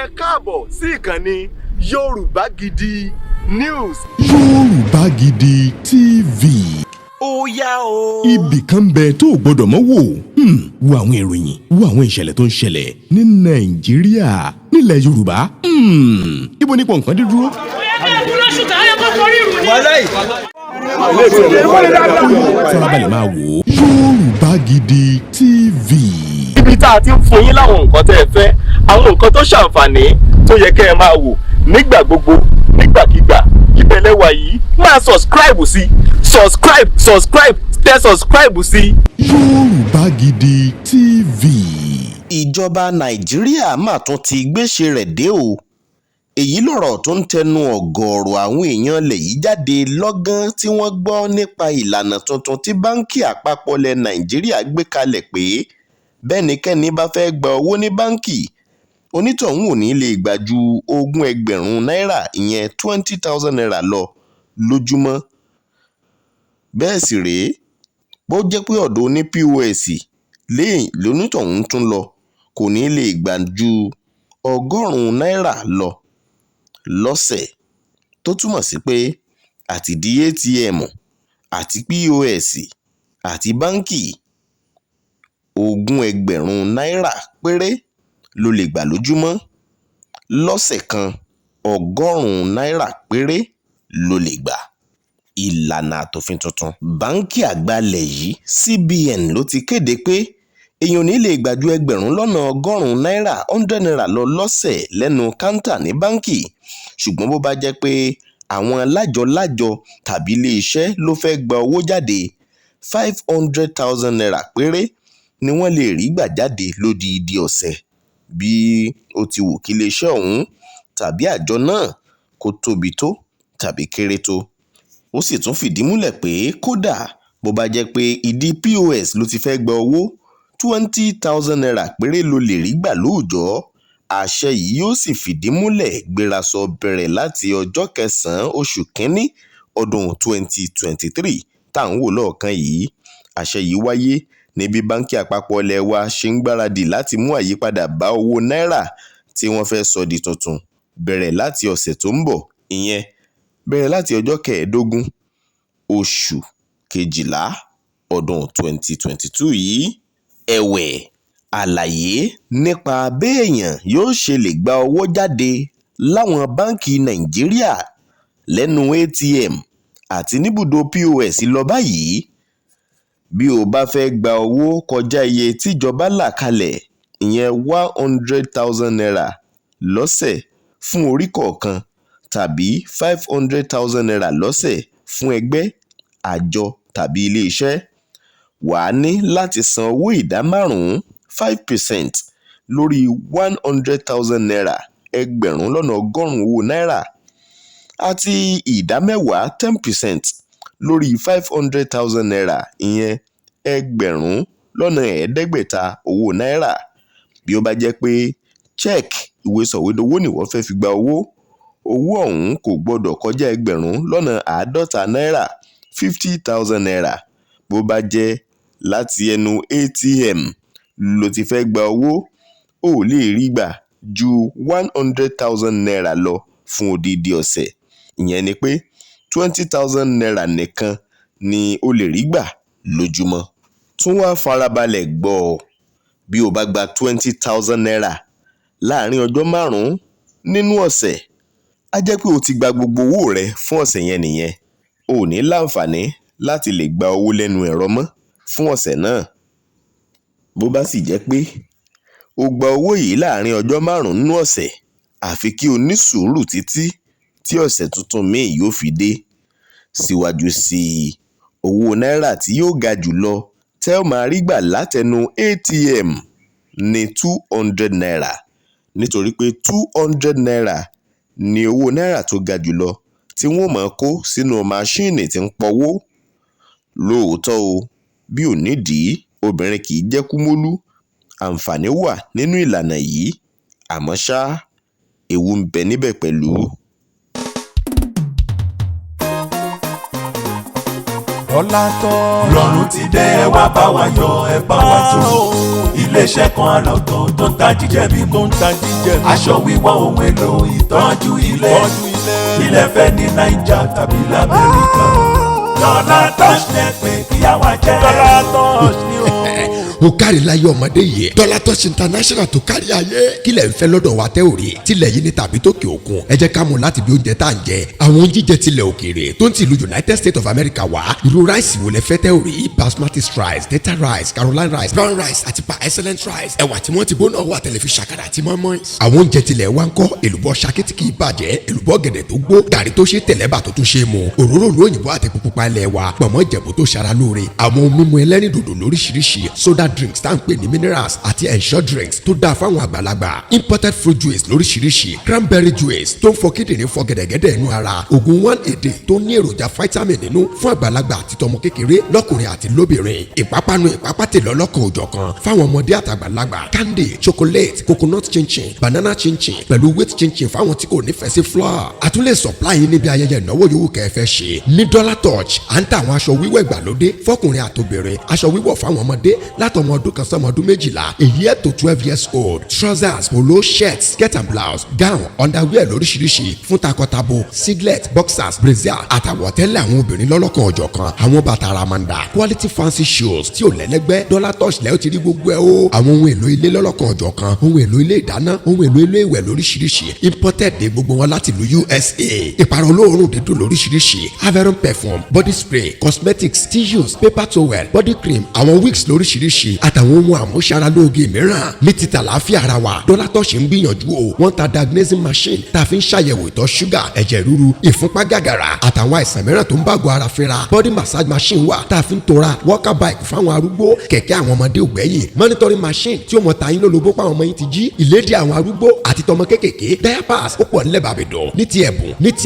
Ẹ káàbọ̀ sí ìkànnì Yorùbá Gidi News. Yorùbá Gidi TV. Ó yá o. Ibì kan ń bẹ tó o gbọdọ̀ mọ́ wò. Wo àwọn ìròyìn, wo àwọn ìṣẹ̀lẹ̀ tó ń ṣẹlẹ̀ ní Nàìjíríà, nílẹ̀ Yorùbá. Ibo nípò nǹkan dé dúró. Farabalẹ̀ máa wò ó. Yorùbá Gidi TV. Ibi tá a ti ń fún yín láwọn nǹkan tẹ́ ẹ fẹ́, àwọn nǹkan tó ṣàǹfààní tó yẹ kẹ́ ẹ máa wò nígbà gbogbo, nígbàkigbà. Ìbẹ̀lẹ̀ wà yìí, máa subscribe sí, subscribe, subscribe, tẹ subscribe sí. Yorùbá Gidi TV. Ìjọba Nàìjíríà mà tún ti gbéṣẹ́ rẹ̀ dé o. Èyí lọ̀rọ̀ tó ń tẹnu ọ̀gọ̀ọ̀rọ̀ àwọn èèyàn ilẹ̀ yìí jáde lọ́gán tí wọ́n gbọ́ nípa ìlànà tuntun tí báńkì àpapọ̀ ilẹ̀ Nàìjíríà gbé kalẹ̀ pé bẹ́nikẹ́ni bá fẹ́ gba owó ní báńkì, onítọ̀hún ò ní lè gbà ju 20,000 náírà, ìyẹn ₦20,000 lọ lójúmọ́. Bẹ́ẹ̀ sì rèé, bó jẹ́ pé ọ̀dọ̀ oní POS lonítọ̀hún tún lọ, kò ní lè gbà ju 100 náírà lọ lọ́sẹ̀, tó túmọ̀ sí pé àti ìdí ATM àti POS àti báńkì, 20,000 náírà péré ló lè gbà lójúmọ́. Lọ́sẹ̀ kan, 100 náírà péré ló lè gbà. Ìlànà àtòfin tuntun. Báńkì àgbà ilẹ̀ yìí, CBN, ló ti kéde pé èèyàn ò ní lè gbà ju 100,000 náírà, 100 naira lọ lọ́sẹ̀ lẹ́nu káńtà ní báńkì. Ṣùgbọ́n bó bá jẹ́ pé àwọn lájọ-lájọ tàbí iléeṣẹ́ ló fẹ́ gba owó jáde, ₦500,000 péré ni wọ́n lè rí gbà jáde lódidi ọ̀sẹ̀, bí ó ti wù kí iléeṣẹ́ ọ̀hún tàbí àjọ náà kó tóbi tó tàbí kéré tó. Ó sì tún fìdí múlẹ̀ pé kódà bó bá jẹ́ pé ìdí POS ló ti fẹ́ gba owó, ₦20,000 péré ló lè rí gbà lóòjọ́. Àṣẹ yìí yóò sì fìdí múlẹ̀ gbérasọ bẹ̀rẹ̀ láti ọjọ́ kẹsàn-án oṣù kínní ọdún 2023 tá à ń wò lọ́ọ̀ọ́kán yìí. Àṣẹ yìí wáyé ní bí báńkì àpapọ̀ ilé wa ṣe ń gbáradì láti mú àyípadà bá owó náírà tí wọ́n fẹ́ sọ di tuntun bẹ̀rẹ̀ láti ọ̀sẹ̀ tó ń bọ̀, ìyẹn bẹ̀rẹ̀ láti ọjọ́ 15 oṣù kejìlá ọdún 2022 yìí. Ẹ̀wẹ̀, àlàyé nípa béèyàn yóò ṣe lè gba owó jáde láwọn báńkì Nàìjíríà lẹ́nu ATM àti níbùdó POS lọ báyìí. Bí o bá fẹ́ gba owó kọjá iye tíjọba là kalẹ̀, ìyẹn ₦100,000 lọ́sẹ̀ fún orí kọ̀ọ̀kan tàbí ₦500,000 lọ́sẹ̀ fún ẹgbẹ́, àjọ tàbí iléeṣẹ́, wà á ní láti san owó ìdá márùn-ún, 5%, lórí ₦100,000, 100,000 owó náírà, àti ìdá 10, 10%, lórí ₦500,000, ìyẹn 500,000 owó náírà. Bí ó bá jẹ́ pé check, ìwé sọ̀wédowó ni wọ́n fẹ́ fi gba owó, owó ọ̀hún kò gbọ́dọ̀ kọjá 50,000 náírà, ₦50,000. Bó bá jẹ́ láti ẹnu ATM ló ti fẹ́ gba owó, ò lè rí gbà ju ₦100,000 lọ fún odidi ọ̀sẹ̀. Ìyẹn ni pé ₦20,000 nìkan ni o lè rí gbà lójúmọ́. Tún wá farabalẹ̀ gbọ́ ọ. Bí o bá gba ₦20,000 láàrin ọjọ́ 5 nínú ọ̀sẹ̀, á jẹ́ pé o ti gba gbogbo owó rẹ fún ọ̀sẹ̀ yẹn nìyẹn. O ò ní láǹfààní láti lè gba owó lẹ́nu ẹ̀rọ mọ́ fún ọ̀sẹ̀ náà. Bó bá sì jẹ́ pé o gba owó yìí láàrin ọjọ́ 5 nínú ọ̀sẹ̀, àfi kí o ní sùúrù títí tí ọ̀sẹ̀ tuntun míì yóò fi dé. Síwájú sí i, owó náírà tí yóò ga jù lọ tẹ́ ò máa rí gbà látẹnu ATM ní ₦200, nítorí pé ₦200 ní owó náírà tó ga jù lọ tí wọ́n máa kó sínú máṣíìnì tí ń pọwó. Lóòótọ́ o, bí ò nídìí obìnrin kì í jẹ́ kúmólú, àǹfààní wà nínú ìlànà yìí, àmọ́ ṣá, ewu ń bẹ níbẹ̀ pẹ̀lú. Dọ́là tọ́. Ìrọ̀rùn ti dé, ẹ wá bá wa yọ̀, ẹ bá wa jó. Iléeṣẹ́ kan àrà ọ̀tọ̀ tó ń ta jíjẹ mímu, tó ń ta jíjẹ mímu. Aṣọ wíwọ̀, ohun èlò ìtọ́jú ilé. Ìtọ́jú ilé. Ilẹ̀ fẹ́ ní Naija tàbí lamẹ́ríkà. Dọ́là Touch lẹ pé kí á wá jẹ́. Dọ́là Touch ni o. Ó kárí láyé ọmọdé yìí. Dollar Touch International tó kárí ayé. Kílẹ̀ ń fẹ́ lọ́dọ̀ wa tẹ́ ò rí tilẹ̀ yìí ní tàbí tókè òkun? Ẹ jẹ́ ká mú láti bí oúnjẹ tá à ń jẹ, àwọn oúnjẹ jíjẹ tilẹ̀ òkèèrè tó ń ti ìlú United States of America wá. Irú rice wo lẹ fẹ́ tẹ́ ò rí? Basmati rice, Delta rice, Caroline rice, brown rice àti pa excellent rice. Ẹ̀wà tí wọ́n ti gbóná wà tẹ̀lé fi ṣàkàrà àti mọ́mọ́. Àwọn oúnjẹ tilẹ̀ wa ń kọ́? Èlùbọ́ ṣakí tí kì í bàjẹ́, èlùbọ́ gẹ̀dẹ̀ tó gbó, gàrí tó ṣe tẹ̀lẹ́bà tó tún ṣe mu, òróró ìlú òyìnbó àti pupa ilẹ̀ wa, pọ̀nmọ́ Ìjẹ̀bú tó ṣara lóore, àwọn ohun mímu ẹlẹ́rìndòdò lóríṣiríṣi, soda drinks tá à ń pè ní minerals àti Ensure drinks tó dáa fáwọn àgbàlagbà, imported fruit juice lóríṣiríṣi, cranberry juice tó ń fọ kíndìnrín, fọ gẹ̀dẹ̀gẹ̀dẹ̀ inú ara, ògùn one a day tó ní èròjà vitamin nínú fún àgbàlagbà àti tọmọ kékeré, lọ́kùnrin àti lóbìnrin, ìpápánu, ìpápátẹ̀ lọ́lọ́kan òjọ̀kan fáwọn ọmọdé àtàgbàlagbà, candy, chocolate, coconut chinchin, banana chinchin pẹ̀lú wheat chinchin fáwọn tí kò nífẹ̀ẹ́ sí flour. A tún lè supply yín níbi ayẹyẹ ìnáwó yòówù kẹ́ ẹ fẹ́ ṣe. Ní Dollar Touch, à ń ta àwọn aṣọ wíwọ̀ ìgbàlódé fọkùnrin àtobìnrin, aṣọ wíwọ̀ fáwọn ọmọdé látọmọ ọdún 1 sọmọ ọdún 12, 8 to 12 years old, trousers, polo shirt, skirt and blouse, gown, underwear lóríṣiríṣi fún takọtabo, singlet, boxers, brassiere àtàwọ̀tẹ́lẹ̀ àwọn obìnrin lọ́lọ́kan òjọ̀kan, àwọn bàtà ramanda, quality fancy shoes tí ò lẹ́lẹ́gbẹ́. Dollar Touch lẹ́yìn ti rí gbogbo ẹ̀ o. Àwọn ohun èlò ilé lọ́lọ́kan òjọ̀kan, ohun èlò ilé ìdáná, ohun èlò ilé ìwẹ̀ lóríṣiríṣi, imported ní gbogbo wọn láti ìlú USA. Ìpara olóòórùn dídùn lóríṣiríṣi, Averon perfume, body spray, cosmetics, tissues, paper towel, body cream, àwọn wigs lóríṣiríṣi àtàwọn ohun àmúṣaralóge mìíràn. Ní títà láàfíà ara wa, Dollar Touch ń gbìyànjú o. Wọ́n ta diagnosing machine tá a fi ń ṣàyẹ̀wò ìtọ̀ ṣúgà, ẹ̀jẹ̀ ríru, ìfúnpá gàgàrà àtàwọn àìsàn mìíràn tó ń bàgọ́ ara fínra. Body massage machine wà tá a fi ń tora, walker bike fáwọn arúgbó, kẹ̀kẹ́ àwọn ọmọdé ògbẹ́yìn, monitoring machine tí ó mọ ta yín lólobó pàwọn ọmọ yín ti jí, ìlédìí àwọn arúgbó àti tọmọ kékèké, diapers ó pọ̀ nílẹ̀ bàbẹ̀dọ̀. Ní ti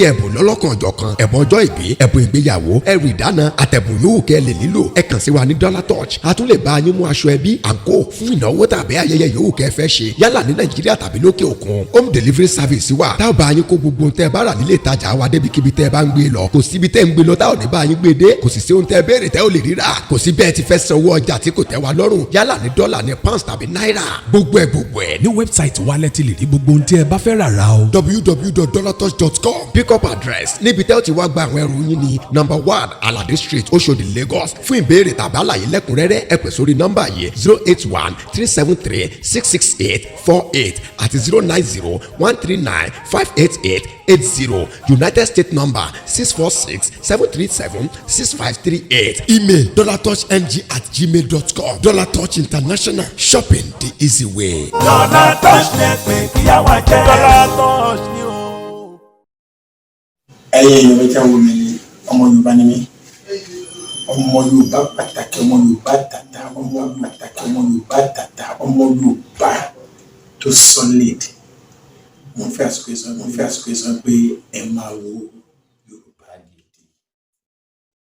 ẹ̀bùn lọ́lọ́kan ọ̀jọ̀kan, ẹ̀bùn ọjọ́ ìbí, ẹ̀bùn ìgbéyàwó, ẹrù ìdáná àtẹ̀bùn yòówù kẹ́ ẹ lè nílò, ẹ kàn sí wa ní Dollar Touch. A tún lè bá yín mú aṣọ ẹbí, àǹkó fún ìnáwó tàbí ayẹyẹ yòówù kẹ́ ẹ fẹ́ ṣe, yálà ní Nàìjíríà tàbí lókè òkun. Home delivery service wà tá ò bá yín kó gbogbo ohun tẹ́ ẹ bá rà nílé ìtajà wa débikíbi tẹ́ ẹ bá ń gbé lọ. Kò síbi tẹ́ ń gbé lọ tá ò ní bá yín gbé dé. Kò sì sí ohun tẹ́ ẹ béèrè tẹ́ ò lè rírà. Kò sí bẹ́ẹ̀ ti fẹ́ sanwó ọjà tí kò tẹ́ wa lọ́rùn, yálà ní dọ́là, ní pounds tàbí náírà. Gbogbo ẹ̀ gbogbo ẹ̀ Ní website wa lẹ ti lè rí gbogbo ohun tí ẹ bá fẹ́ rà rà o. www.dollartouch.com. Pick up address níbi tẹ́ ò ti wá gba àwọn ẹrù yín ní number 1 Alade Street, Oshodi, Lagos. Fún ìbéèrè tàbí àlàyé lẹ́kùnrẹ́rẹ́, ẹ pè sórí nọ́mbà yìí: 08137366848 àti 09013958880. United States number: 646-737-6538. Email: dollartouchng@gmail.com. Dollar Touch International, shopping the easy way. Dollar Touch lẹ pé kí á wá jẹ́. Dollar Touch ni o. Ẹ̀yin èèyàn mi tẹ́ ń wo mi ni, ọmọ Yorùbá ni mí, ọmọ Yorùbá pàtàkì, ọmọ Yorùbá tàtà, ọmọ pàtàkì, ọmọ Yorùbá tàtà, ọmọ Yorùbá tó solid. Mo fẹ́ àsìkò yìí sọ pé ẹ máa wo